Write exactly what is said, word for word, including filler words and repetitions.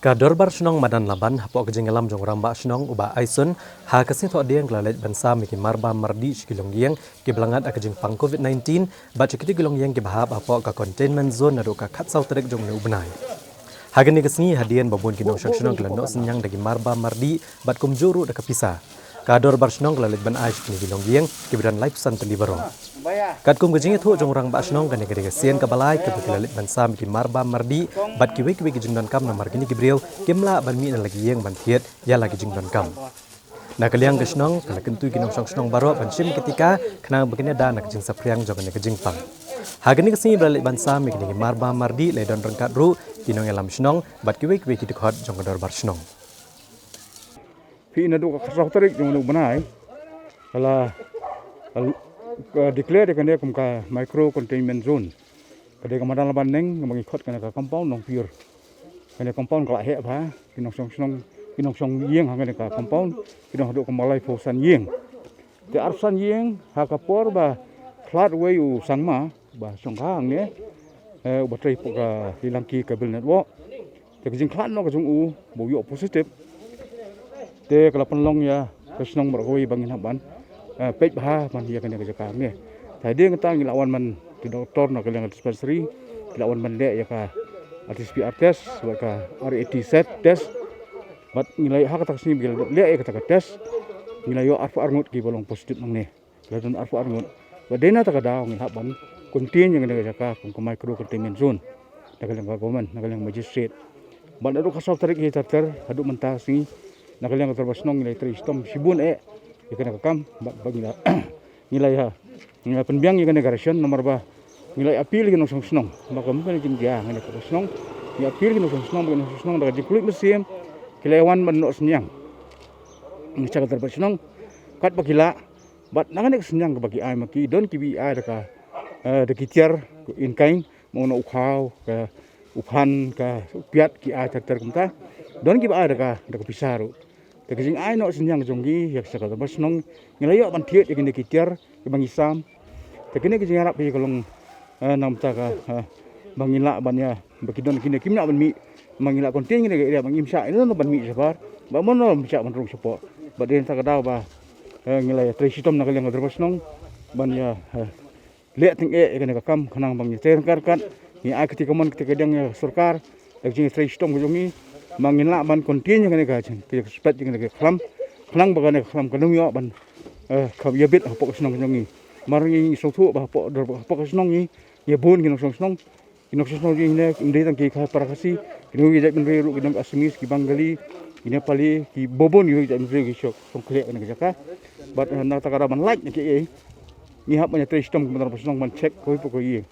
Ka Dorbar Shnong Madan Laban hapoh ka jingïalam jong u Rangbah Shnong u Bah Aison, ha ka sngi Thohdieng ka la leit ban sam ïa ki marbam mardih sha ki longïing kiba la ngat ha ka jingpang COVID nineteen bad sha kitei ki longïing kiba hap hapoh ka containment zone naduh ka khatsaw tarik jong une u bnai. Ha kane ka sngi hadien ba bun ki nongshong shnong ki la noh synñiang da ki marbam mardih bad kumjuh ruh da ka pisa, ka Dorbar Shnong ka la leit ban ai sha kine ki longïing kiba don laiphew san tylli baroh. Katkum ka jingïathuh jong u Rangbah Shnong, kane ka dei ka sien kaba lai kaba ki la leit ban sam ïa ki marbam mardih bad kiwei kiwei ki jingdonkam namar kine ki briew kim lah ban mih na la ki ïing ban thied ïa la ki jingdonkam. Na ka liang ka shnong ka la kyntu ïa ki nongshong shnong baroh ban shim ka tika khnang ba kin ïada na ka jingsaphriang jong kane ka jingpang. Ha kane ka sngi ba la leit ban sam ïa kine ki marbam mardih la don ryngkat ruh ki nongïalam shnong bad kiwei kiwei ki dkhot jong ka Dorbar Shnong. Phi, naduh ka khatsaw tarik jong une u bnai ka la, ka la, ka declare ïa kane kum ka micro containment zone. Ka dei ka Madan Laban Neng kaba ngi khot kane ka compound Nongpyur. Kane compound ka la heh bha, ki nongshong shnong, ki nongshong ïing ha kane ka compound ki don haduh kumba laiphew san ïing. Te arphew san ïing ha ka por ba khlad uwei u sangma ba shongkha hangne, eh, uba trei hapoh ka Lilang Ki ka Bill Network. Te ka jingkhlad noh ka jong u ba u ïoh positive, te ka la pynlong ïa ka shnong baroh kawei ba ngin hap ban, eh, peit bha ban ïa kane ka jaka hangne. Te hadien kata ngi la wan ban, ki doktor na ka liang dispensary ki la wan ban leh ïa ka R T P C R test bad ka R A T Z test. Bad ngi la ïa, ha kata ka sngi ba ngi la leh ïa kata ka test, ngi la ïoh arphew ar ngut kiba long positive nangne. La don arphew ar ngut. Bad dei na kata ka daw ngi hap ban contain ïa kane ka jaka kum ka micro containment zone na ka liang ka government, na ka liang magistrate. Bad naduh ka khatsaw tarik hi ter ter haduh mynta ka sngi, na ka liang ka Dorbar Shnong ngi la trei shitom shibun eh ïa kane ka kam. Bad, bad ngi la, ngi la ïa, ngi la pynbiang ïa kane ka ration namar ba ngi la appeal ïa ki nongshong shnong ba kam kane ka jingïa kane ka shnong. Ngi appeal ïa ki nongshong shnong ba ki nongshong shnong da ka jingkhuslai mynsiem ki la ïa wan ban noh synñiang sha ka Dorbar Shnong katba ki lah. Bad na kane ka synñiang kaba ki ai ma ki, don kiba ai da ka, eh, da ki tiar in kind, mano u khaw, ka u phan, ka u piat, ki ai ter ter kumta. Don kiba ai da ka, da ka pisa ruh. Te ka jingai noh synñiang jong ki ïa ka sha ka Dorbar Shnong, ngi la ïoh ban thied ïa kine ki tiar kiba ngi sam. Te kine ki jingïarap hi ka long, eh, na ka bynta ka, eh, ba ngin lah ban ïa, ba ki don kine kim lah ban mih, ba ngin lah contain kine ki area ba ngim shah ïa ban mih shabar, ba mano ban shah ban rung shapoh. Bad dei na kata ka daw ba, eh, ngi la ïa trei shitom na ka liang ka Dorbar Shnong ban ïa, eh, leh tyngeh ïa kane ka kam khnang ba ngin ïa trei ryngkat ryngkat, ngin ai kti kamon kti kadiang ïa ka sorkar da ka jingtrei shitom ka jong ngi ba ngin lah ban contain ïa kane ka jing, ka jingspet ïa kane ka khlam, khnang ba kane ka khlam kan ym ïoh ban, eh, kham ïa bit hapoh ka shnong ka jong ngi. Namar ngi sngewthuh ba hapoh, hapoh ka shnong ngi, ngi bun ki nongshong shnong, ki nongshong shnong jong ngi ne, ym dei tang ki para Khasi, ki nongïaid bynriew ruh, ki nong Assamese, ki Bengali, ki Nepali, ki bun bun ki nongïaid bynriew ki shong, shong khleh kane ka jaka. Bad, eh, na kata ka daw ban lait na kiei, ngi hap ban ïa trei shitom kumta na ka shnong ban check kawei pa kawei.